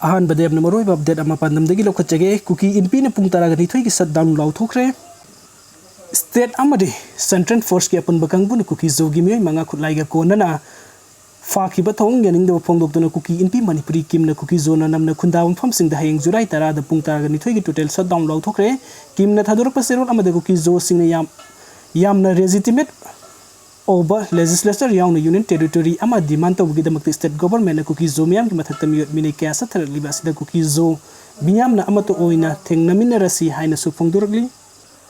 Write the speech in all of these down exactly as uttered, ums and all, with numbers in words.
ꯑꯍꯥꯟꯕꯗ ꯌꯥꯝꯅ ꯃꯔꯨꯑꯣꯏꯕ ꯑꯞꯗꯦꯠ ꯑꯃ ꯄꯥꯟꯗꯝꯗꯒꯤ ꯂꯧꯈꯠꯆꯒꯦ꯫ ꯀꯨꯀꯤ ꯏꯟꯄꯤꯅ ꯄꯨꯡ ꯇꯔꯥꯒ ꯅꯤꯊꯣꯏꯒꯤ ꯁꯠ ꯗꯥꯎꯟ ꯂꯥꯎꯊꯣꯛꯈ꯭ꯔꯦ꯫ ꯁ꯭ꯇꯦꯠ ꯑꯃꯗꯤ ꯁꯦꯟꯇ꯭ꯔꯦꯜ ꯐꯣꯔꯁꯀꯤ ꯑꯄꯨꯟꯕ ꯀꯥꯡꯕꯨꯅ ꯀꯨꯀꯤ ꯖꯣꯒꯤ ꯃꯤꯑꯣꯏ ꯃꯉꯥ ꯈꯨꯠꯂꯥꯏꯒ ꯀꯣꯟꯅꯅ ꯐꯥꯈꯤꯕ ꯊꯧꯑꯣꯡ ꯌꯥꯅꯤꯡꯗꯕ ꯐꯣꯡꯗꯣꯛꯇꯨꯅ ꯀꯨꯀꯤ ꯏꯟꯄꯤ ꯃꯅꯤꯄꯨꯔꯤ ꯀꯤꯝꯅ ꯀꯨꯀꯤ ꯖꯣꯅ ꯅꯝꯅ ꯈꯨꯟꯗꯥꯕ ꯃꯐꯝꯁꯤꯡꯗ ꯍꯌꯦꯡ ꯖꯨꯂꯥꯏ ꯇꯔꯥꯗ ꯄꯨꯡ ꯇꯔꯥꯒ ꯅꯤꯊꯣꯏꯒꯤ ꯇꯣꯇꯦꯜ ꯁꯠ ꯗꯥꯎꯟ ꯂꯥꯎꯊꯣꯛꯈ꯭ꯔꯦ꯫ ꯀꯤꯝꯅ ꯊꯥꯗꯣꯔꯛꯄ ꯆꯦꯔꯣꯜ ꯑꯃꯗ ꯀꯨꯀꯤ ꯖꯣꯁꯤꯡꯅ ꯌꯥꯝ ꯌꯥꯝꯅ ꯂꯦꯖꯤꯇꯤꯃꯦꯠ ꯑꯣꯏꯕ ꯂꯦꯖꯤꯁꯂꯦꯆꯔ ꯌꯥꯎꯅ ꯌꯨꯅꯤꯌꯟ ꯇꯦꯔꯤꯇꯣꯔꯤ ꯑꯃ ꯗꯤꯃꯥꯟ ꯇꯧꯕꯒꯤꯗꯃꯛꯇ ꯁ꯭ꯇꯦꯠ ꯒꯣꯚꯔꯟꯃꯦꯟꯠꯅ ꯀꯨꯀꯤ ꯖꯣ ꯃꯤꯌꯥꯝꯒꯤ ꯃꯊꯛꯇ ꯃꯤꯑꯣꯠ ꯃꯤꯅꯩ ꯀꯌꯥ ꯆꯠꯊꯔꯛꯂꯤꯕ ꯑꯁꯤꯗ ꯀꯨꯀꯤ ꯖꯣ ꯃꯤꯌꯥꯝꯅ ꯑꯃꯠꯇ ꯑꯣꯏꯅ ꯊꯦꯡꯅꯃꯤꯟꯅꯔꯁꯤ ꯍꯥꯏꯅꯁꯨ ꯐꯣꯡꯗꯣꯔꯛꯂꯤ꯫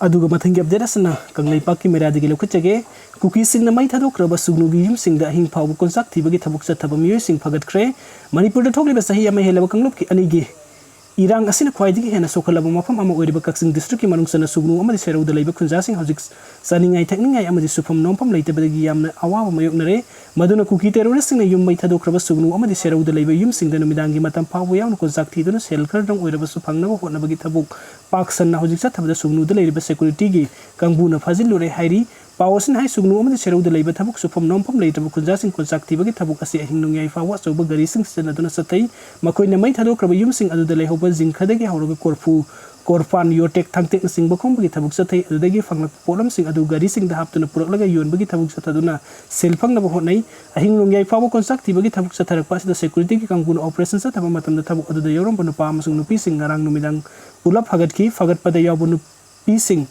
ꯑꯗꯨꯒ ꯃꯊꯪꯒꯤ ꯑꯞꯗꯦꯠ ꯑꯁꯤꯅ ꯀꯪꯂꯩꯄꯥꯛꯀꯤ ꯃꯦꯔꯥꯗꯒꯤ ꯂꯧꯈꯠꯆꯒꯦ꯫ ꯀꯨꯀꯤꯁꯤꯡꯅ ꯃꯩ ꯊꯥꯗꯣꯛꯈ꯭ꯔꯕ ꯁꯨꯒꯅꯨꯒꯤ ꯌꯨꯝꯁꯤꯡꯗ ꯑꯍꯤꯡ ꯐꯥꯎꯕ ꯀꯣꯟꯆꯥꯛ ꯊꯤꯕꯒꯤ ꯊꯕꯛ ꯆꯠꯊꯕ ꯃꯤꯑꯣꯏꯁꯤꯡ ꯐꯒꯠꯈ꯭ꯔꯦ꯫ ꯃꯅꯤꯄꯨꯔꯗ ꯊꯣꯛꯂꯤꯕ ꯆꯍꯤ ꯑꯃ ꯍꯦꯜꯂꯕ ꯀꯥꯡꯂꯨꯞꯀꯤ ꯑꯅꯤꯒꯤ ꯏꯔꯥꯡ ꯑꯁꯤꯅ ꯈ꯭ꯋꯥꯏꯗꯒꯤ ꯍꯦꯟꯅ ꯁꯣꯛꯍꯜꯂꯕ ꯃꯐꯝ ꯑꯃ ꯑꯣꯏꯔꯤꯕ ꯀꯛꯆꯤꯡ ꯗꯤꯁꯇ꯭ꯔꯤꯛꯀꯤ ꯃꯅꯨꯡ ꯆꯟꯅ ꯁꯨꯒꯅꯨ ꯑꯃꯗꯤ ꯁꯦꯔꯧꯗ ꯂꯩꯕ ꯈꯨꯟꯖꯥꯁꯤꯡ ꯍꯧꯖꯤꯛ ꯆꯥꯅꯤꯡꯉꯥꯏ ꯊꯛꯅꯤꯡꯉꯥꯏ ꯑꯃꯗꯤ ꯁꯨꯐꯝ ꯅꯣꯝꯐꯝ ꯂꯩꯇꯕꯗꯒꯤ ꯌꯥꯝꯅ ꯑꯋꯥꯕ ꯃꯥꯌꯣꯛꯅꯔꯦ꯫ ꯃꯗꯨꯅ ꯀꯨꯀꯤ ꯇꯦꯔꯣꯔꯤꯁꯁꯤꯡꯅ ꯌꯨꯝ ꯃꯩ ꯊꯥꯗꯣꯛꯈ꯭ꯔꯕ ꯁꯨꯒꯅꯨ ꯑꯃꯗꯤ ꯁꯦꯔꯧꯗ ꯂꯩꯕ ꯌꯨꯝꯁꯤꯡꯗ ꯅꯨꯃꯤꯗꯥꯡꯒꯤ ꯃꯇꯝ ꯐꯥꯎꯕ ꯌꯥꯎꯅ ꯀꯣꯟꯆꯥꯛ ꯊꯤꯗꯨꯅ ꯁꯦꯜ ꯈꯔꯗꯪ ꯑꯣꯏꯔꯕꯁꯨ ꯐꯪꯅꯕ ꯍꯣꯠꯅꯕꯒꯤ ꯊꯕꯛ ꯄꯥꯛ ꯁꯟꯅ ꯍꯧꯖꯤꯛ ꯆꯠꯊꯕꯗ ꯁꯨꯒꯅꯨꯗ ꯂꯩꯔꯤꯕ ꯁꯦꯀ꯭ꯌꯨꯔꯤꯇꯤꯒꯤ ꯀꯥꯡꯕꯨꯅ ꯐꯥꯖꯤꯜꯂꯨꯔꯦ ꯍꯥꯏꯔꯤ꯫ ꯄꯥꯎ ꯑꯁꯤꯅ ꯍꯥꯏ, ꯁꯨꯒꯅꯨ ꯑꯃꯗꯤ ꯁꯦꯔꯧꯗ ꯂꯩꯕ ꯊꯕꯛ ꯁꯨꯐꯝ ꯅꯣꯝꯐꯝ ꯂꯩꯇ꯭ꯔꯕ ꯈꯨꯟꯖꯥꯁꯤꯡ ꯀꯣꯟꯆꯥꯛ ꯊꯤꯕꯒꯤ ꯊꯕꯛ ꯑꯁꯤ ꯑꯍꯤꯡ ꯅꯣꯡꯌꯥꯏ ꯐꯥꯎꯕ ꯑꯆꯧꯕ ꯒꯥꯔꯤꯁꯤꯡ ꯁꯤꯖꯤꯟꯅꯗꯨꯅ ꯆꯠꯊꯩ꯫ ꯃꯈꯣꯏꯅ ꯃꯩ ꯊꯥꯗꯣꯛꯈ꯭ꯔꯕ ꯌꯨꯝꯁꯤꯡ ꯑꯗꯨꯗ ꯂꯩꯍꯧꯕ ꯖꯤꯡꯈꯗꯒꯤ ꯍꯧꯔꯒ ꯀꯣꯔꯐꯨ, ꯀꯣꯔꯄꯥꯟ, ꯌꯣꯇꯦꯛ, ꯊꯥꯡꯇꯦꯛꯅꯆꯤꯡꯕ ꯈꯣꯝꯕꯒꯤ ꯊꯕꯛ ꯆꯠꯊꯩ꯫ ꯑꯗꯨꯗꯒꯤ ꯐꯪꯂꯛꯄ ꯄꯣꯠꯂꯝꯁꯤꯡ ꯑꯗꯨ ꯒꯥꯔꯤꯁꯤꯡꯗ ꯍꯥꯞꯇꯨꯅ ꯄꯨꯔꯛꯂꯒ ꯌꯣꯟꯕꯒꯤ ꯊꯕꯛ ꯆꯠꯊꯗꯨꯅ ꯁꯦꯜ ꯐꯪꯅꯕ ꯍꯣꯠꯅꯩ꯫ ꯑꯍꯤꯡ ꯅꯣꯡꯌꯥꯏ ꯐꯥꯎꯕ ꯀꯣꯟꯆꯥꯛ ꯊꯤꯕꯒꯤ ꯊꯕꯛ ꯆꯠꯊꯔꯛꯄ ꯑꯁꯤꯗ ꯁꯦꯀ꯭ꯌꯨꯔꯤꯇꯤꯒꯤ ꯀꯥꯡꯕꯨꯅ ꯑꯣꯄꯔꯦꯁꯟ ꯆꯠꯊꯕ ꯃꯇꯝꯗ ꯊꯕꯛ ꯑꯗꯨꯗ ꯌꯥꯎꯔꯝꯕ ꯅꯨꯄꯥ ꯑꯃꯁꯨꯡ ꯅꯨꯄꯤꯁꯤꯡ ꯉꯔꯥꯡ ꯅꯨꯃꯤꯗꯥꯡ ꯄꯨꯂꯞ ꯐꯒꯠꯈꯤ꯫ ꯐꯒꯠꯄꯗ ꯌꯥꯎꯕ ꯅꯨꯄꯤꯁꯤꯡ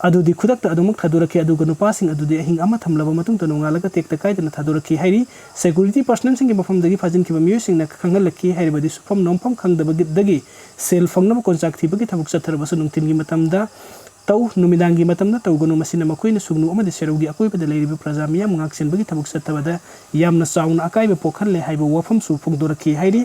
ꯑꯗꯨꯗꯤ ꯈꯨꯗꯛꯇ ꯑꯗꯨꯃꯛ ꯊꯥꯗꯣꯔꯛꯈꯤ, ꯑꯗꯨꯒ ꯅꯨꯄꯥꯁꯤꯡ ꯑꯗꯨꯗꯤ ꯑꯍꯤꯡ ꯑꯃ ꯊꯝꯂꯕ ꯃꯇꯨꯡꯗ ꯅꯣꯡꯉꯥꯜꯂꯒ ꯇꯦꯛꯇ ꯀꯥꯏꯗꯅ ꯊꯥꯗꯣꯔꯛꯈꯤ ꯍꯥꯏꯔꯤ꯫ ꯁꯦꯀ꯭ꯌꯨꯔꯤꯇꯤ ꯄꯔꯁꯅꯦꯜꯁꯤꯡꯒꯤ ꯃꯐꯝꯗꯒꯤ ꯐꯥꯖꯤꯟꯈꯤꯕ ꯃꯤꯑꯣꯏꯁꯤꯡꯅ ꯈꯪꯍꯜꯂꯛꯈꯤ ꯍꯥꯏꯔꯤꯕꯗꯤ ꯁꯨꯐꯝ ꯅꯣꯝꯐꯝ ꯈꯪꯗꯕꯗꯒꯤ ꯁꯦꯜ ꯐꯪꯅꯕ ꯀꯣꯟꯆꯥꯛ ꯊꯤꯕꯒꯤ ꯊꯕꯛ ꯆꯠꯊꯔꯕꯁꯨ ꯅꯨꯡꯊꯤꯜꯒꯤ ꯃꯇꯝꯗ ꯇꯧ, ꯅꯨꯃꯤꯗꯥꯡꯒꯤ ꯃꯇꯝꯗ ꯇꯧꯒꯅꯨ꯫ ꯃꯁꯤꯅ ꯃꯈꯣꯏꯅ ꯁꯨꯒꯅꯨ ꯑꯃꯗꯤ ꯁꯦꯔꯧꯒꯤ ꯑꯀꯣꯏꯕꯗ ꯂꯩꯔꯤꯕ ꯄ꯭ꯔꯖꯥ ꯃꯤꯌꯥꯝ ꯉꯥꯛꯁꯦꯟꯕꯒꯤ ꯊꯕꯛ ꯆꯠꯊꯕꯗ ꯌꯥꯝꯅ ꯆꯥꯎꯅ ꯑꯀꯥꯏꯕ ꯄꯣꯛꯍꯜꯂꯦ ꯍꯥꯏꯕ ꯋꯥꯐꯝꯁꯨ ꯐꯣꯡꯗꯣꯔꯛꯈꯤ ꯍꯥꯏꯔꯤ꯫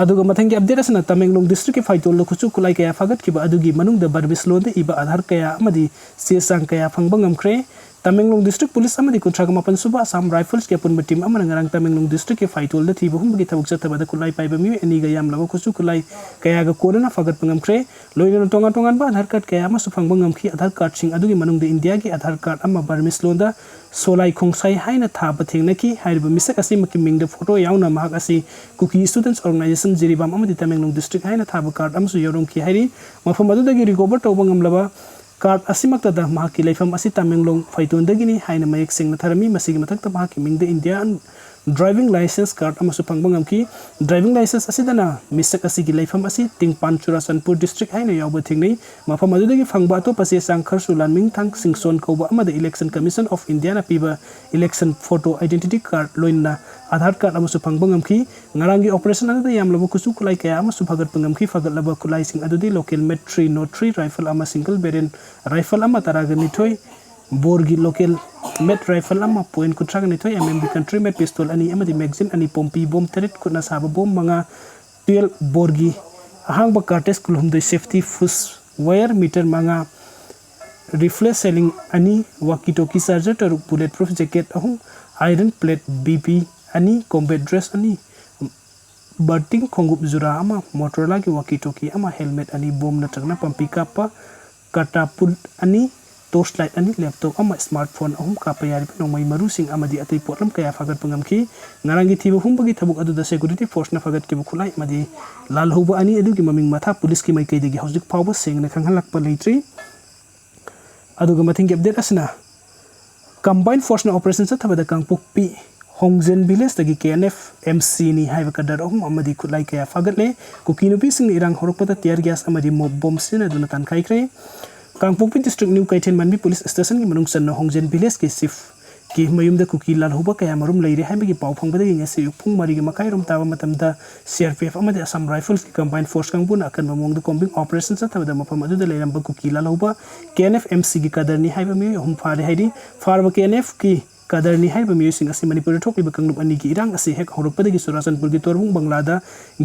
ꯑꯗꯨꯒ ꯃꯊꯪꯒꯤ ꯑꯞꯗꯦꯠ ꯑꯁꯤꯅ ꯇꯃꯦꯡꯂꯣꯡ ꯗꯤꯁꯇ꯭ꯔꯤꯛꯀꯤ ꯐꯥꯏꯇꯣꯜꯗ ꯈꯨꯠꯁꯨ ꯈꯨꯠꯂꯥꯏ ꯀꯌꯥ ꯐꯥꯒꯠꯈꯤꯕ ꯑꯗꯨꯒꯤ ꯃꯅꯨꯡꯗ ꯕꯔꯃꯤꯁ ꯂꯣꯟꯗ ꯏꯕ ꯑꯥꯙꯥꯔ ꯀꯌꯥ ꯑꯃꯗꯤ ꯆꯦ ꯆꯥꯡ ꯀꯌꯥ ꯐꯪꯕ ꯉꯝꯈ꯭ꯔꯦ꯫ ꯇꯃꯦꯡꯂꯣꯡ ꯗꯤꯁꯇ꯭ꯔꯤꯛ ꯄꯨꯂꯤꯁ ꯑꯃꯗꯤ ꯀꯨꯟꯊ꯭ꯔꯥꯒ ꯃꯥꯄꯟ ꯁꯨꯕ ꯑꯁꯥꯝ ꯔꯥꯏꯐꯜꯁꯀꯤ ꯑꯄꯨꯟꯕ ꯇꯤꯝ ꯑꯃꯅ ꯉꯔꯥꯡ ꯇꯃꯦꯡꯂꯣꯡ ꯗꯤꯁꯇ꯭ꯔꯤꯛꯀꯤ ꯐꯥꯏꯇꯣꯜꯗ ꯊꯤꯕ ꯍꯨꯝꯕꯒꯤ ꯊꯕꯛ ꯆꯠꯊꯕꯗ ꯈꯨꯠꯂꯥꯏ ꯄꯥꯏꯕ ꯃꯤꯑꯣꯏ ꯑꯅꯤꯒ ꯌꯥꯝꯂꯕ ꯈꯨꯠꯁꯨ ꯈꯨꯠꯂꯥꯏ ꯀꯌꯥꯒ ꯀꯣꯟꯅꯅ ꯐꯥꯒꯠꯄ ꯉꯝꯈ꯭ꯔꯦ꯫ ꯂꯣꯏꯅꯅ ꯇꯣꯉꯥꯟ ꯇꯣꯉꯥꯟꯕ ꯑꯙꯥꯔ ꯀꯥꯔꯗ ꯀꯌꯥ ꯑꯃꯁꯨ ꯐꯪꯕ ꯉꯝꯈꯤ꯫ ꯑꯙꯥꯔ ꯀꯥꯔꯗꯁꯤꯡ ꯑꯗꯨꯒꯤ ꯃꯅꯨꯡꯗ ꯏꯟꯗꯤꯌꯥꯒꯤ ꯑꯙꯥꯔ ꯀꯥꯔꯗ ꯑꯃ ꯕꯔꯃꯤꯁ ꯂꯣꯟꯗ ꯁꯣꯂꯥꯏ ꯈꯣꯡꯁꯥꯏ ꯍꯥꯏꯅ ꯊꯥꯕ ꯊꯦꯡꯅꯈꯤ꯫ ꯍꯥꯏꯔꯤꯕ ꯃꯤꯁꯛ ꯑꯁꯤꯃꯛꯀꯤ ꯃꯤꯡꯗ ꯐꯣꯇꯣ ꯌꯥꯎꯅ ꯃꯍꯥꯛ ꯑꯁꯤ ꯀꯨꯀꯤ ꯁ꯭ꯇꯨꯗꯦꯟꯠꯁ ꯑꯣꯔꯒꯅꯥꯏꯖꯦꯁꯟ ꯖꯤꯔꯤꯕꯥꯝ ꯑꯃꯗꯤ ꯇꯃꯦꯡꯂꯣꯡ ꯗꯤꯁꯇ꯭ꯔꯤꯛ ꯍꯥꯏꯅ ꯊꯥꯕ ꯀꯥꯔꯗ ꯑꯃꯁꯨ ꯌꯥꯎꯔꯝꯈꯤ ꯍꯥꯏꯔꯤ꯫ ꯃꯐꯝ ꯑꯗꯨꯗꯒꯤ ꯔꯤꯀꯣꯚꯔ ꯇꯧꯕ ꯉꯝꯂꯕ ꯀꯥꯔꯗ ꯑꯁꯤꯃꯛꯇꯗ ꯃꯍꯥꯛꯀꯤ ꯂꯩꯐꯝ ꯑꯁꯤ ꯇꯃꯦꯡꯂꯣꯡ ꯐꯩꯇꯣꯟꯗꯒꯤꯅꯤ ꯍꯥꯏꯅ ꯃꯌꯦꯛ ꯁꯦꯡꯅ ꯊꯥꯔꯝꯃꯤ꯫ ꯃꯁꯤꯒꯤ ꯃꯊꯛꯇ ꯃꯍꯥꯛꯀꯤ ꯃꯤꯡꯗ ꯏꯟꯗꯤꯌꯥꯟ ꯗ꯭ꯔꯥꯏꯚꯤꯡ ꯂꯥꯏꯁꯦꯟꯁ ꯀꯥꯔꯗ ꯑꯃꯁꯨ ꯐꯪꯕ ꯉꯝꯈꯤ꯫ ꯗ꯭ꯔꯥꯏꯚꯤꯡ ꯂꯥꯏꯁꯦꯟꯁ ꯑꯁꯤꯗꯅ ꯃꯤꯁꯛ ꯑꯁꯤꯒꯤ ꯂꯩꯐꯝ ꯑꯁꯤ ꯇꯤꯡꯄꯥꯟ ꯆꯨꯔꯥꯆꯥꯟꯄꯨꯔ ꯗꯤꯁꯇ꯭ꯔꯤꯛ ꯍꯥꯏꯅ ꯌꯥꯎꯕ ꯊꯦꯡꯅꯩ꯫ ꯃꯐꯝ ꯑꯗꯨꯗꯒꯤ ꯐꯪꯕ ꯑꯇꯣꯞꯄ ꯆꯦ ꯆꯥꯡ ꯈꯔꯁꯨ ꯂꯥꯟꯃꯤꯡꯊꯥꯡ ꯁꯤꯡꯁꯣꯟ ꯀꯧꯕ ꯑꯃꯗ ꯏꯂꯦꯛꯁꯟ ꯀꯃꯤꯁꯟ ꯑꯣꯐ ꯏꯟꯗꯤꯌꯥꯅ ꯄꯤꯕ ꯏꯂꯦꯛꯁꯟ ꯐꯣꯇꯣ ꯑꯥꯏꯗꯦꯟꯇꯤꯇꯤ ꯀꯥꯔꯗ ꯂꯣꯏꯅꯅ ꯑꯙꯥꯔ ꯀꯥꯔꯗ ꯑꯃꯁꯨ ꯐꯪꯕ ꯉꯝꯈꯤ꯫ ꯉꯔꯥꯡꯒꯤ ꯑꯣꯄꯔꯦꯁꯟ ꯑꯗꯨꯗ ꯌꯥꯝꯂꯕ ꯈꯨꯠꯁꯨ ꯈꯨꯠꯂꯥꯏ ꯀꯌꯥ ꯑꯃꯁꯨ ꯐꯒꯠꯄ ꯉꯝꯈꯤ꯫ ꯐꯒꯠꯂꯕ ꯈꯨꯠꯂꯥꯏꯁꯤꯡ ꯑꯗꯨꯗꯤ ꯂꯣꯀꯦꯜ ꯃꯦꯠ ꯊ꯭ꯔꯤ ꯅꯣꯠ ꯊ꯭ꯔꯤ ꯔꯥꯏꯐꯜ ꯑꯃ, ꯁꯤꯡꯒꯜ ꯕꯦꯔꯦꯜ ꯔꯥꯏꯐꯜ ꯑꯃ, ꯇꯔꯥꯒ ꯅꯤꯊꯣꯏ ꯕꯣꯔꯒꯤ ꯂꯣꯀꯦꯜ ꯃꯦꯠ ꯔꯥꯏꯐꯜ ꯑꯃ, ꯄꯣꯏꯟ ꯀꯨꯟꯊ꯭ꯔꯥꯒ ꯅꯤꯊꯣꯏ ꯑꯦꯝ ꯑꯦꯝꯒꯤ ꯀꯟꯇ꯭ꯔꯤ ꯃꯦꯠ ꯄꯤꯁꯇꯣꯜ ꯑꯅꯤ ꯑꯃꯗꯤ ꯃꯦꯒꯖꯤꯟ ꯑꯅꯤ, ꯄꯣꯝꯄꯤ ꯕꯣꯝ ꯇꯔꯦꯠ, ꯈꯨꯠꯅ ꯁꯥꯕ ꯕꯣꯝ ꯃꯉꯥ, ꯇꯨꯌꯦꯜꯞ ꯕꯣꯔꯒꯤ ꯑꯍꯥꯡꯕ ꯀꯥꯔꯇꯦꯖ ꯀꯨꯟꯍꯨꯝꯗꯣꯏ, ꯁꯦꯐꯇꯤ ꯐꯨꯁ ꯋꯥꯌꯔ ꯃꯤꯇꯔ ꯃꯉꯥ, ꯔꯤꯐ꯭ꯂꯦꯁ ꯁꯦꯂꯤꯡ ꯑꯅꯤ, ꯋꯥꯀꯤ ꯇꯣꯀꯤ ꯆꯥꯔꯖꯔ ꯇꯔꯨꯛ, ꯕꯨꯂꯦꯠ ꯄ꯭ꯔꯨꯐ ꯖꯦꯀꯦꯠ ꯑꯍꯨꯝ, ꯑꯥꯏꯔꯟ ꯄ꯭ꯂꯦꯠ ꯕꯤ ꯄꯤ ꯑꯅꯤ, ꯀꯣꯝꯕꯦꯠ ꯗ꯭ꯔꯦꯁ ꯑꯅꯤ, ꯕꯔꯇꯤꯡ ꯈꯣꯡꯎꯞ ꯖꯨꯔꯥ ꯑꯃ, ꯃꯣꯇꯣꯔꯣꯂꯥꯒꯤ ꯋꯥꯀꯤ ꯇꯣꯀꯤ ꯑꯃ, ꯍꯦꯜꯃꯦꯠ ꯑꯅꯤ, ꯕꯣꯝ ꯅꯠꯇ꯭ꯔꯒꯅ ꯄꯝꯄꯤ ꯀꯥꯞꯄ ꯀꯇꯥꯄꯨꯜ ꯑꯅꯤ, ꯇꯣꯔꯆ ꯂꯥꯏꯠ ꯑꯅꯤ, ꯂꯦꯞꯇꯣꯞ ꯑꯃ, ꯁ꯭ꯃꯥꯔꯠ ꯐꯣꯟ ꯑꯍꯨꯝ, ꯀꯥꯞꯄ ꯌꯥꯔꯤꯕ ꯅꯣꯡꯃꯩ ꯃꯔꯨꯁꯤꯡ ꯑꯃꯗꯤ ꯑꯇꯩ ꯄꯣꯠꯂꯝ ꯀꯌꯥ ꯐꯥꯒꯠꯄ ꯉꯝꯈꯤ꯫ ꯉꯔꯥꯡꯒꯤ ꯊꯤꯕ ꯍꯨꯝꯕꯒꯤ ꯊꯕꯛ ꯑꯗꯨꯗ ꯁꯦꯀ꯭ꯌꯨꯔꯤꯇꯤ ꯐꯣꯔꯁꯅ ꯐꯥꯒꯠꯈꯤꯕ ꯈꯨꯠꯂꯥꯏ ꯑꯃꯗꯤ ꯂꯥꯜꯍꯧꯕ ꯑꯅꯤ ꯑꯗꯨꯒꯤ ꯃꯃꯤꯡ ꯃꯊꯥ ꯄꯨꯂꯤꯁꯀꯤ ꯃꯥꯏꯀꯩꯗꯒꯤ ꯍꯧꯖꯤꯛ ꯐꯥꯎꯕ ꯁꯦꯡꯅ ꯈꯪꯍꯜꯂꯛꯄ ꯂꯩꯇ꯭ꯔꯤ꯫ ꯑꯗꯨꯒ ꯃꯊꯪꯒꯤ ꯑꯞꯗꯦꯠ ꯑꯁꯤꯅ ꯀꯝꯕꯥꯏꯟ ꯐꯣꯔꯁꯅ ꯑꯣꯄꯔꯦꯁꯟ ꯆꯠꯊꯕꯗ ꯀꯥꯡꯄꯣꯛꯄꯤ ꯍꯣꯡꯖꯦꯟ ꯚꯤꯂꯦꯖꯇꯒꯤ ꯀꯦ ꯑꯦꯟ ꯑꯦꯐ ꯑꯦꯝ ꯁꯤꯅꯤ ꯍꯥꯏꯕ ꯀꯗꯔ ꯑꯍꯨꯝ ꯑꯃꯗꯤ ꯈꯨꯠꯂꯥꯏ ꯀꯌꯥ ꯐꯥꯒꯠꯂꯦ꯫ ꯀꯨꯀꯤ ꯅꯨꯄꯤꯁꯤꯡꯅ ꯏꯔꯥꯡ ꯍꯧꯔꯛꯄꯗ ꯇꯤꯌꯔ ꯒ꯭ꯌꯥꯁ ꯑꯃꯗꯤ ꯃꯣꯞ ꯕꯣꯝ ꯁꯤꯖꯤꯟꯅꯗꯨꯅ ꯇꯥꯟꯈꯥꯏꯈ꯭ꯔꯦ꯫ ꯀꯥꯡꯄꯣꯛꯄꯤ ꯗꯤꯁꯇ꯭ꯔꯤꯛ ꯅ꯭ꯌꯨ ꯀꯩꯊꯦꯜ ꯃꯟꯕꯤ ꯄꯨꯂꯤꯁ ꯁ꯭ꯇꯦꯁꯟꯒꯤ ꯃꯅꯨꯡ ꯆꯟꯅ ꯍꯣꯡꯖꯦꯟ ꯚꯤꯂꯦꯖꯀꯤ ꯆꯤꯐꯀꯤ ꯃꯌꯨꯝꯗ ꯀꯨꯀꯤ ꯂꯥꯜꯍꯧꯕ ꯀꯌꯥꯃꯔꯨꯝ ꯂꯩꯔꯦ ꯍꯥꯏꯕꯒꯤ ꯄꯥꯎ ꯐꯪꯕꯗꯒꯤ ꯉꯁꯤ ꯑꯌꯨꯛ ꯄꯨꯡ ꯃꯔꯤꯒꯤ ꯃꯈꯥꯏꯔꯣꯝ ꯇꯥꯕ ꯃꯇꯝꯗ ꯁꯤ ꯑꯥꯔ ꯄꯤ ꯑꯦꯐ ꯑꯃꯗꯤ ꯑꯁꯥꯝ ꯔꯥꯏꯐꯜꯁꯀꯤ ꯀꯝꯕꯥꯏꯟ ꯐꯣꯔꯁ ꯀꯥꯡꯕꯨꯅ ꯑꯀꯟꯕ ꯃꯑꯣꯡꯗ ꯀꯣꯝꯕꯤꯡ ꯑꯣꯄꯔꯦꯁꯟ ꯆꯠꯊꯕꯗ ꯃꯐꯝ ꯑꯗꯨꯗ ꯂꯩꯔꯝꯕ ꯀꯨꯀꯤ ꯂꯥꯜꯍꯧꯕ ꯀꯦ ꯑꯦꯟ ꯑꯦꯐ ꯑꯦꯝ ꯁꯤꯒꯤ ꯀꯗꯔꯅꯤ ꯍꯥꯏꯕ ꯃꯤꯑꯣꯏ ꯑꯍꯨꯝ ꯐꯥꯔꯦ ꯍꯥꯏꯔꯤ꯫ ꯐꯥꯔꯕ ꯀꯦ ꯑꯦꯟ ꯑꯦꯐꯀꯤ ꯀꯗꯔꯅꯤ ꯍꯥꯏꯔꯤꯕ ꯃꯤꯑꯣꯏꯁꯤꯡ ꯑꯁꯤ ꯃꯅꯤꯄꯨꯔꯗ ꯊꯣꯛꯂꯤꯕ ꯀꯥꯡꯂꯨꯞ ꯑꯅꯤꯒꯤ ꯏꯔꯥꯡ ꯑꯁꯤ ꯍꯦꯛ ꯍꯧꯔꯛꯄꯗꯒꯤ ꯆꯨꯔꯥꯆꯥꯟꯄꯨꯔꯒꯤ ꯇꯣꯔꯕꯨꯡ ꯕꯪꯂꯥꯗ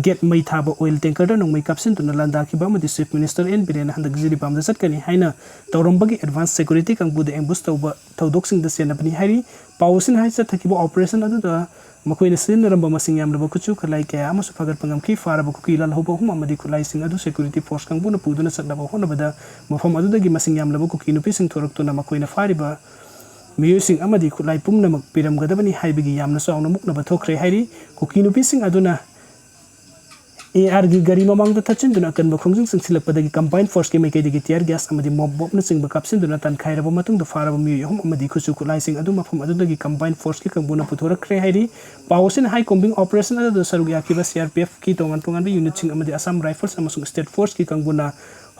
ꯒꯦꯠ ꯃꯩ ꯊꯥꯕ ꯑꯣꯏꯜ ꯇꯦꯡꯀꯔꯗ ꯅꯣꯡꯃꯩ ꯀꯥꯞꯁꯤꯟꯗꯨꯅ ꯂꯥꯟꯗꯥꯈꯤꯕ ꯑꯃꯗꯤ ꯆꯤꯐ ꯃꯤꯅꯤꯁꯇꯔ ꯑꯦꯟ ꯕꯤꯔꯦꯟꯅ ꯍꯟꯗꯛ ꯖꯤꯔꯤꯕꯥꯝꯗ ꯆꯠꯀꯅꯤ ꯍꯥꯏꯅ ꯇꯧꯔꯝꯕꯒꯤ ꯑꯦꯗꯚꯥꯟꯁ ꯁꯦꯀ꯭ꯌꯨꯔꯤꯇꯤ ꯀꯥꯡꯕꯨꯗ ꯑꯦꯝꯕꯨꯁ ꯇꯧꯕ ꯊꯧꯗꯣꯛꯁꯤꯡꯗ ꯆꯦꯟꯅꯕꯅꯤ ꯍꯥꯏꯔꯤ꯫ ꯄꯥꯎ ꯑꯁꯤꯅ ꯍꯥꯏ ꯆꯠꯊꯈꯤꯕ ꯑꯣꯄꯔꯦꯁꯟ ꯑꯗꯨꯗ ꯃꯈꯣꯏꯅ ꯁꯤꯖꯤꯟꯅꯔꯝꯕ ꯃꯁꯤꯡ ꯌꯥꯝꯂꯕ ꯈꯨꯠꯁꯨ ꯈꯨꯠꯂꯥꯏ ꯀꯌꯥ ꯑꯃꯁꯨ ꯐꯥꯒꯠꯄ ꯉꯝꯈꯤ꯫ ꯐꯥꯔꯕ ꯀꯨꯀꯤ ꯂꯥꯜꯍꯧꯕ ꯑꯍꯨꯝ ꯑꯃꯗꯤ ꯈꯨꯠꯂꯥꯏꯁꯤꯡ ꯑꯗꯨ ꯁꯦꯀ꯭ꯌꯨꯔꯤꯇꯤ ꯐꯣꯔꯁ ꯀꯥꯡꯕꯨꯅ ꯄꯨꯗꯨꯅ ꯆꯠꯅꯕ ꯍꯣꯠꯅꯕꯗ ꯃꯐꯝ ꯑꯗꯨꯗꯒꯤ ꯃꯁꯤꯡ ꯌꯥꯝꯂꯕ ꯀꯨꯀꯤ ꯅꯨꯄꯤꯁꯤꯡ ꯊꯣꯔꯛꯇꯨꯅ ꯃꯈꯣꯏꯅ ꯐꯥꯔꯤꯕ ꯃꯤꯑꯣꯏꯁꯤꯡ ꯑꯃꯗꯤ ꯈꯨꯠꯂꯥꯏ ꯄꯨꯝꯅꯃꯛ ꯄꯤꯔꯝꯒꯗꯕꯅꯤ ꯍꯥꯏꯕꯒꯤ ꯌꯥꯝꯅ ꯆꯥꯎꯅ ꯃꯨꯛꯅꯕ ꯊꯣꯛꯈ꯭ꯔꯦ ꯍꯥꯏꯔꯤ꯫ ꯀꯨꯀꯤ ꯅꯨꯄꯤꯁꯤꯡ ꯑꯗꯨꯅ ꯑꯦ ꯑꯥꯔꯒꯤ ꯒꯥꯔꯤ ꯃꯃꯥꯡꯗ ꯊꯠꯆꯤꯟꯗꯨꯅ ꯑꯀꯟꯕ ꯈꯣꯡꯖꯪ ꯆꯪꯁꯤꯜꯂꯛꯄꯗꯒꯤ ꯀꯝꯕꯥꯏꯟ ꯐꯣꯔꯁꯀꯤ ꯃꯥꯏꯀꯩꯗꯒꯤ ꯇꯤꯌꯔ ꯒ꯭ꯌꯥꯁ ꯑꯃꯗꯤ ꯃꯣꯞ ꯕꯣꯞꯅꯆꯤꯡꯕ ꯀꯥꯞꯁꯤꯟꯗꯨꯅ ꯇꯥꯟꯈꯥꯏꯔꯕ ꯃꯇꯨꯡꯗ ꯐꯥꯔꯕ ꯃꯤꯑꯣꯏ ꯑꯍꯨꯝ ꯑꯃꯗꯤ ꯈꯨꯠꯁꯨ ꯈꯨꯠꯂꯥꯏꯁꯤꯡ ꯑꯗꯨ ꯃꯐꯝ ꯑꯗꯨꯗꯒꯤ ꯀꯝꯕꯥꯏꯟ ꯐꯣꯔꯁꯀꯤ ꯀꯥꯡꯕꯨꯅ ꯄꯨꯊꯣꯔꯛꯈ꯭ꯔꯦ ꯍꯥꯏꯔꯤ꯫ ꯄꯥꯎ ꯑꯁꯤꯅ ꯍꯥꯏ, ꯀꯣꯝꯕꯤꯡ ꯑꯣꯄꯔꯦꯁꯟ ꯑꯗꯨꯗ ꯁꯔꯨꯛ ꯌꯥꯈꯤꯕ ꯁꯤ ꯑꯥꯔ ꯄꯤ ꯑꯦꯐꯀꯤ ꯇꯣꯉꯥꯟ ꯇꯣꯉꯥꯟꯕ ꯌꯨꯅꯤꯠꯁꯤꯡ ꯑꯃꯗꯤ ꯑꯁꯥꯝ ꯔꯥꯏꯐꯜꯁ ꯑꯃꯁꯨꯡ ꯁ꯭ꯇꯦꯠ ꯐꯣꯔꯁꯀꯤ ꯀꯥꯡꯕꯨꯅ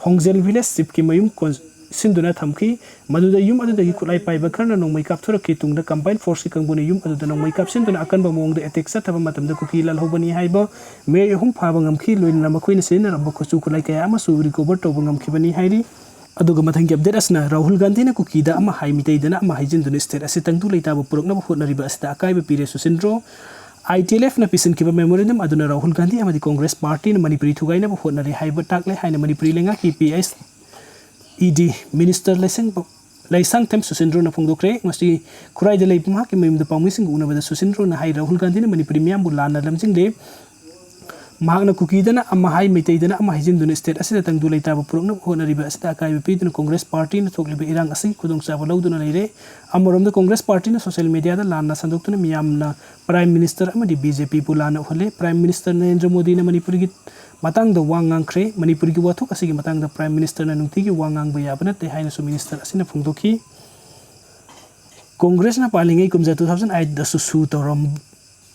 ꯍꯣꯡꯖꯦꯜ ꯚꯤꯂꯦꯖ ꯆꯤꯐꯀꯤ ꯃꯌꯨꯝ ꯀꯣꯟꯁꯤꯟꯗꯨꯅ ꯊꯝꯈꯤ꯫ ꯃꯗꯨꯗ ꯌꯨꯝ ꯑꯗꯨꯗꯒꯤ ꯈꯨꯠꯂꯥꯏ ꯄꯥꯏꯕ ꯈꯔꯅ ꯅꯣꯡꯃꯩ ꯀꯥꯞꯊꯣꯔꯛꯈꯤ꯫ ꯇꯨꯡꯗ ꯀꯝꯕꯥꯏꯟ ꯐꯣꯔꯁꯀꯤ ꯀꯥꯡꯕꯨꯅ ꯌꯨꯝ ꯑꯗꯨꯗ ꯅꯣꯡꯃꯩ ꯀꯥꯞꯁꯤꯟꯗꯨꯅ ꯑꯀꯟꯕ ꯃꯑꯣꯡꯗ ꯑꯦꯇꯦꯛ ꯆꯠꯊꯕ ꯃꯇꯝꯗ ꯀꯨꯀꯤ ꯂꯥꯜꯍꯧꯕꯅꯤ ꯍꯥꯏꯕ ꯃꯤꯑꯣꯏ ꯑꯍꯨꯝ ꯐꯥꯕ ꯉꯝꯈꯤ꯫ ꯂꯣꯏꯅꯅ ꯃꯈꯣꯏꯅ ꯁꯤꯖꯤꯟꯅꯔꯝꯕ ꯈꯨꯠꯁꯨ ꯈꯨꯠꯂꯥꯏ ꯀꯌꯥ ꯑꯃꯁꯨ ꯔꯤꯀꯣꯚꯔ ꯇꯧꯕ ꯉꯝꯈꯤꯕꯅꯤ ꯍꯥꯏꯔꯤ꯫ ꯑꯗꯨꯒ ꯃꯊꯪꯒꯤ ꯑꯞꯗꯦꯠ ꯑꯁꯤꯅ ꯔꯥꯍꯨꯜ ꯒꯥꯟꯙꯤꯅ ꯀꯨꯀꯤꯗ ꯑꯃ ꯍꯥꯏ ꯃꯤꯇꯩꯗꯅ ꯑꯃ ꯍꯥꯏꯖꯤꯟꯗꯨꯅ ꯁ꯭ꯇꯦꯠ ꯑꯁꯤ ꯇꯪꯗꯨ ꯂꯩꯇꯥꯕ ꯄꯨꯔꯛꯅꯕ ꯍꯣꯠꯅꯔꯤꯕ ꯑꯁꯤꯗ ꯑꯀꯥꯏꯕ ꯄꯤꯔꯦ ꯁꯨꯁꯤꯟꯗ꯭ꯔꯣ꯫ ꯑꯥꯏ ꯇꯤ ꯑꯦꯜ ꯑꯦꯐꯅ ꯄꯤꯁꯤꯟꯈꯤꯕ ꯃꯦꯃꯣꯔꯦꯟꯗꯝ ꯑꯗꯨꯅ ꯔꯥꯍꯨꯜ ꯒꯥꯟꯙꯤ ꯑꯃꯗꯤ ꯀꯣꯡꯒ꯭ꯔꯦꯁ ꯄꯥꯔꯇꯤꯅ ꯃꯅꯤꯄꯨꯔꯤ ꯊꯨꯒꯥꯏꯅꯕ ꯍꯣꯠꯅꯔꯤ ꯍꯥꯏꯕ ꯇꯥꯛꯂꯦ ꯍꯥꯏꯅ ꯃꯅꯤꯄꯨꯔꯤ ꯂꯩꯉꯥꯛꯀꯤ ꯄꯤ ꯑꯩꯆ ꯏ ꯗꯤ ꯃꯤꯅꯤꯁꯇꯔ ꯂꯩꯁꯪ-, ꯂꯩꯁꯥꯡꯊꯦꯝ ꯁꯨꯁꯤꯟꯗ꯭ꯔꯣꯅ ꯐꯣꯡꯗꯣꯛꯈ꯭ꯔꯦ꯫ ꯉꯁꯤ ꯈꯨꯔꯥꯏꯗ ꯂꯩꯕ ꯃꯍꯥꯛꯀꯤ ꯃꯌꯨꯝꯗ ꯄꯥꯎꯃꯤꯁꯤꯡꯒ ꯎꯅꯕꯗ ꯁꯨꯁꯤꯟꯗ꯭ꯔꯣꯅ ꯍꯥꯏ, ꯔꯥꯍꯨꯜ ꯒꯥꯟꯙꯤꯅ ꯃꯅꯤꯄꯨꯔꯤ ꯃꯤꯌꯥꯝꯕꯨ ꯂꯥꯟꯅ ꯂꯝꯖꯤꯡꯂꯦ꯫ ꯃꯍꯥꯛꯅ ꯀꯨꯀꯤꯗꯅ ꯑꯃ ꯍꯥꯏ, ꯃꯩꯇꯩꯗꯅ ꯑꯃ ꯍꯥꯏꯖꯤꯟꯗꯨꯅ ꯁ꯭ꯇꯦꯠ ꯑꯁꯤꯗ ꯇꯪꯗꯨ ꯂꯩꯇꯥꯕ ꯄꯨꯔꯛꯅꯕ ꯍꯣꯠꯅꯔꯤꯕ ꯑꯁꯤꯗ ꯑꯀꯥꯏꯕ ꯄꯤꯗꯨꯅ ꯀꯣꯡꯒ꯭ꯔꯦꯁ ꯄꯥꯔꯇꯤꯅ ꯊꯣꯛꯂꯤꯕ ꯏꯔꯥꯡ ꯑꯁꯤ ꯈꯨꯗꯣꯡꯆꯥꯕ ꯂꯧꯗꯨꯅ ꯂꯩꯔꯦ꯫ ꯑꯃꯔꯣꯝꯗ ꯀꯣꯡꯒ꯭ꯔꯦꯁ ꯄꯥꯔꯇꯤꯅ ꯁꯣꯁꯤꯌꯦꯜ ꯃꯤꯗꯤꯌꯥꯗ ꯂꯥꯟꯅ ꯁꯟꯗꯣꯛꯇꯨꯅ ꯃꯤꯌꯥꯝꯅ ꯄ꯭ꯔꯥꯏꯝ ꯃꯤꯅꯤꯁꯇꯔ ꯑꯃꯗꯤ ꯕꯤ ꯖꯦ ꯄꯤꯕꯨ ꯂꯥꯟꯅ ꯎꯍꯜꯂꯦ꯫ ꯄ꯭ꯔꯥꯏꯝ ꯃꯤꯅꯤꯁꯇꯔ ꯅꯔꯦꯟꯗ꯭ꯔ ꯃꯣꯗꯤꯅ ꯃꯅꯤꯄꯨꯔꯒꯤ ꯃꯇꯥꯡꯗ ꯋꯥ ꯉꯥꯡꯈ꯭ꯔꯦ꯫ ꯃꯅꯤꯄꯨꯔꯒꯤ ꯋꯥꯊꯣꯛ ꯑꯁꯤꯒꯤ ꯃꯇꯥꯡꯗ ꯄ꯭ꯔꯥꯏꯝ ꯃꯤꯅꯤꯁꯇꯔꯅ ꯅꯨꯡꯇꯤꯒꯤ ꯋꯥ ꯉꯥꯡꯕ ꯌꯥꯕ ꯅꯠꯇꯦ ꯍꯥꯏꯅꯁꯨ ꯃꯤꯅꯤꯁꯇꯔ ꯑꯁꯤꯅ ꯐꯣꯡꯗꯣꯛꯈꯤ꯫ ꯀꯣꯡꯒ꯭ꯔꯦꯁꯅ ꯄꯥꯜꯂꯤꯉꯩ ꯀꯨꯝꯖꯥ two thousand eight ꯗꯁꯨ ꯁꯨ ꯇꯧꯔꯝꯕ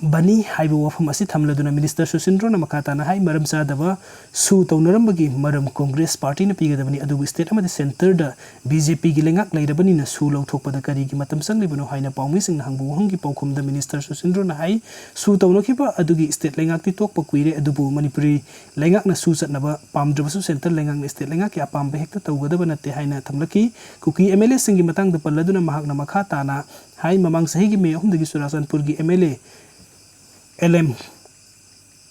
ꯕꯅꯤ ꯍꯥꯏꯕ ꯋꯥꯐꯝ ꯑꯁꯤ ꯊꯝꯂꯗꯨꯅ ꯃꯤꯅꯤꯁꯇꯔ ꯁꯨꯁꯤꯟꯗ꯭ꯔꯣꯅ ꯃꯈꯥ ꯇꯥꯅ ꯍꯥꯏ, ꯃꯔꯝ ꯆꯥꯗꯕ ꯁꯨ ꯇꯧꯅꯔꯝꯕꯒꯤ ꯃꯔꯝ ꯀꯣꯡꯒ꯭ꯔꯦꯁ ꯄꯥꯔꯇꯤꯅ ꯄꯤꯒꯗꯕꯅꯤ, ꯑꯗꯨꯕꯨ ꯁ꯭ꯇꯦꯠ ꯑꯃꯗꯤ ꯁꯦꯟꯇꯔꯗ ꯕꯤ ꯖꯦ ꯄꯤꯒꯤ ꯂꯩꯉꯥꯛ ꯂꯩꯔꯕꯅꯤꯅ ꯁꯨ ꯂꯧꯊꯣꯛꯄꯗ ꯀꯔꯤꯒꯤ ꯃꯇꯝ ꯆꯪꯂꯤꯕꯅꯣ ꯍꯥꯏꯅ ꯄꯥꯎꯃꯤꯁꯤꯡꯅ ꯍꯪꯕ ꯋꯥꯍꯪꯒꯤ ꯄꯥꯎꯈꯨꯝꯗ ꯃꯤꯅꯤꯁꯇꯔ ꯁꯨꯁꯤꯟꯗ꯭ꯔꯣꯅ ꯍꯥꯏ, ꯁꯨ ꯇꯧꯅꯈꯤꯕ ꯑꯗꯨꯒꯤ ꯁ꯭ꯇꯦꯠ ꯂꯩꯉꯥꯛꯇꯤ ꯇꯣꯛꯄ ꯀꯨꯏꯔꯦ, ꯑꯗꯨꯕꯨ ꯃꯅꯤꯄꯨꯔꯤ ꯂꯩꯉꯥꯛꯅ ꯁꯨ ꯆꯠꯅꯕ ꯄꯥꯝꯗ꯭ꯔꯕꯁꯨ ꯁꯦꯟꯇꯔ ꯂꯩꯉꯥꯛꯅ ꯁ꯭ꯇꯦꯠ ꯂꯩꯉꯥꯛꯀꯤ ꯑꯄꯥꯝꯕ ꯍꯦꯛꯇ ꯇꯧꯒꯗꯕ ꯅꯠꯇꯦ ꯍꯥꯏꯅ ꯊꯝꯂꯛꯈꯤ꯫ ꯀꯨꯀꯤ ꯑꯦꯝ ꯑꯦꯜ ꯑꯦꯁꯤꯡꯒꯤ ꯃꯇꯥꯡꯗ ꯄꯜꯂꯗꯨꯅ ꯃꯍꯥꯛꯅ ꯃꯈꯥ ꯇꯥꯅ ꯍꯥꯏ, ꯃꯃꯥꯡ ꯆꯍꯤꯒꯤ ꯃꯦ ꯑꯍꯨꯝꯗꯒꯤ ꯆꯨꯔꯥꯆꯥꯟꯄꯨꯔꯒꯤ M L A, L M,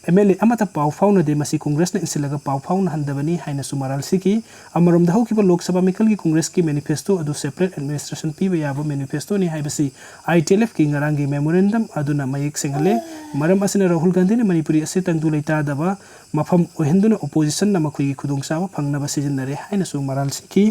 M L A ꯑꯃꯠꯇ ꯄꯥꯎ ꯐꯥꯎꯅꯗꯦ, ꯃꯁꯤ ꯀꯣꯡꯒ꯭ꯔꯦꯁꯅ ꯏꯟꯁꯤꯜꯂꯒ ꯄꯥꯎ ꯐꯥꯎꯅꯍꯟꯗꯕꯅꯤ ꯍꯥꯏꯅꯁꯨ ꯃꯔꯥꯜ ꯁꯤꯈꯤ꯫ ꯑꯃꯔꯣꯝꯗ ꯍꯧꯈꯤꯕ ꯂꯣꯛ ꯁꯚꯥ ꯃꯤꯈꯜꯒꯤ ꯀꯣꯡꯒ꯭ꯔꯦꯁꯀꯤ ꯃꯦꯅꯤꯐꯦꯁꯇꯣ ꯑꯗꯨ ꯁꯦꯄꯔꯦꯠ ꯑꯦꯗꯃꯤꯅꯤꯁꯇ꯭ꯔꯦꯁꯟ ꯄꯤꯕ ꯌꯥꯕ ꯃꯦꯅꯤꯐꯦꯁꯇꯣꯅꯤ ꯍꯥꯏꯕꯁꯤ ꯑꯥꯏ ꯇꯤ ꯑꯦꯜ ꯑꯦꯐꯀꯤ ꯉꯔꯥꯡꯒꯤ ꯃꯦꯃꯣꯔꯦꯟꯗꯝ ꯑꯗꯨꯅ ꯃꯌꯦꯛ ꯁꯦꯡꯍꯜꯂꯦ꯫ ꯃꯔꯝ ꯑꯁꯤꯅ ꯔꯥꯍꯨꯜ ꯒꯥꯟꯙꯤꯅ ꯃꯅꯤꯄꯨꯔꯤ ꯑꯁꯤ ꯇꯪꯗꯨ ꯂꯩꯇꯥꯗꯕ ꯃꯐꯝ ꯑꯣꯏꯍꯟꯗꯨꯅ ꯑꯣꯄꯣꯖꯤꯁꯟꯅ ꯃꯈꯣꯏꯒꯤ ꯈꯨꯗꯣꯡꯆꯥꯕ ꯐꯪꯅꯕ ꯁꯤꯖꯤꯟꯅꯔꯦ ꯍꯥꯏꯅꯁꯨ ꯃꯔꯥꯜ ꯁꯤꯈꯤ꯫